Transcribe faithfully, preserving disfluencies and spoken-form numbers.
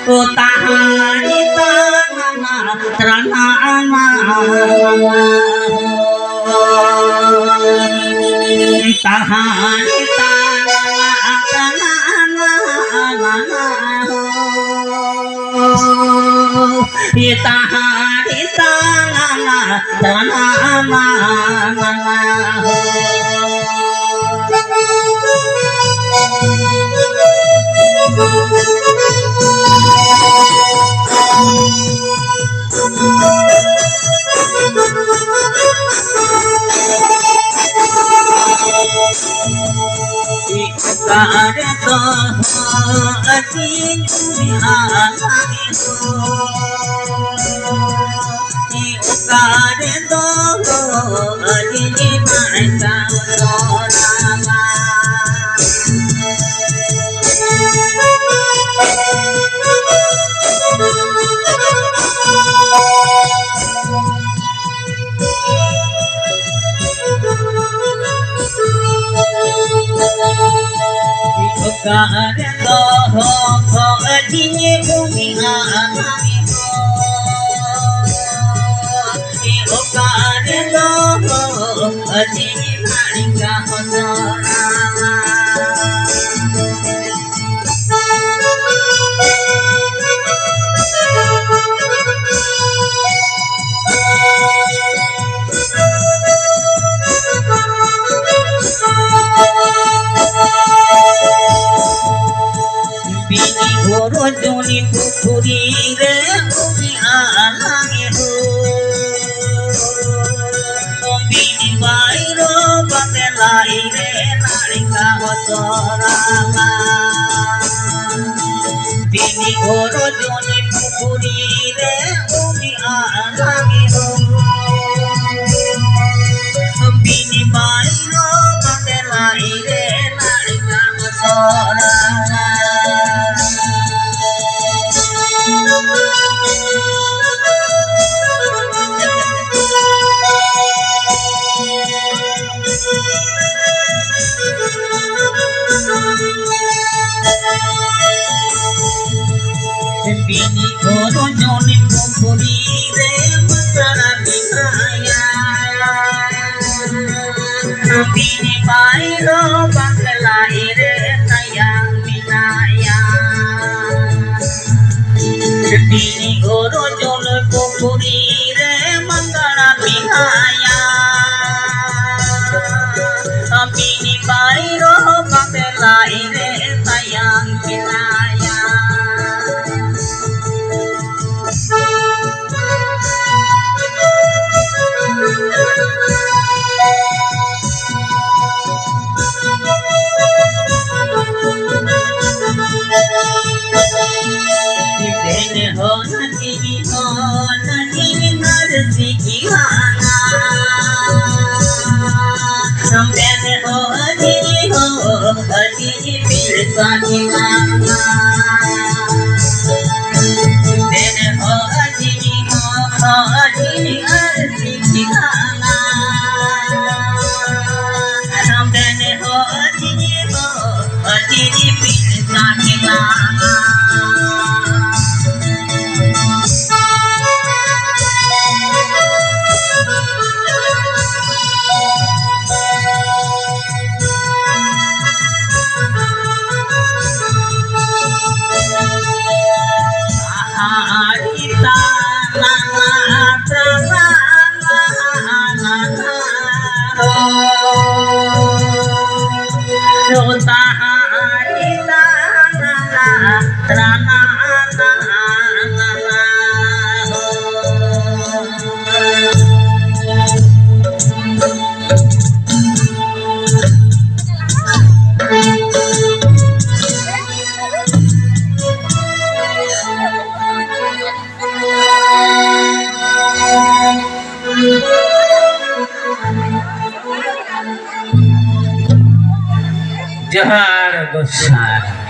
O tahani tanana tranana, tahani tanana tranana. Itaha, itaha, na, na, na, na, na, na. Ikaret doho ajin umi alami ho. Ikaret doho ajin mai kau dorama. Okare doho ko ajinye bumi anami ko. Okare doho ajinye marika hotorama. Bini goro juni pukuri re umi alange ho. Bini bairo bate lai re narika hotorama. Bini goro juni pukuri re umi alange ho. Bini bairo bate lai re narika hotorama. ᱵᱤᱱᱤ ᱜᱚᱨᱚᱡᱚᱱ ᱯᱩᱠᱷᱩᱨᱤ ᱨᱮ ᱢᱟᱛᱟᱨ ᱢᱮᱱᱟᱭᱟ᱾ ᱵᱤᱱᱤ ᱵᱟᱭᱨᱚ ᱵᱟᱯᱞᱟᱭ ᱨᱮ ᱛᱟᱭᱟᱝ ᱢᱮᱱᱟᱭᱟ᱾ ᱵᱤᱱᱤ ᱜᱚᱨᱚᱡᱚᱱ ᱯᱩᱠᱷᱩᱨᱤ ᱨᱮ ᱢᱟᱛᱟᱨ ᱢᱮᱱᱟᱭᱟ᱾ ᱵᱤᱱᱤ ᱵᱟᱭᱨᱚ ᱵᱟᱯᱞᱟᱭ ᱨᱮ ᱛᱟᱭᱟᱝ ᱢᱮᱱᱟᱭᱟ᱾ ᱡᱚᱦᱟᱨ ᱜᱚᱸᱥᱟᱭ᱾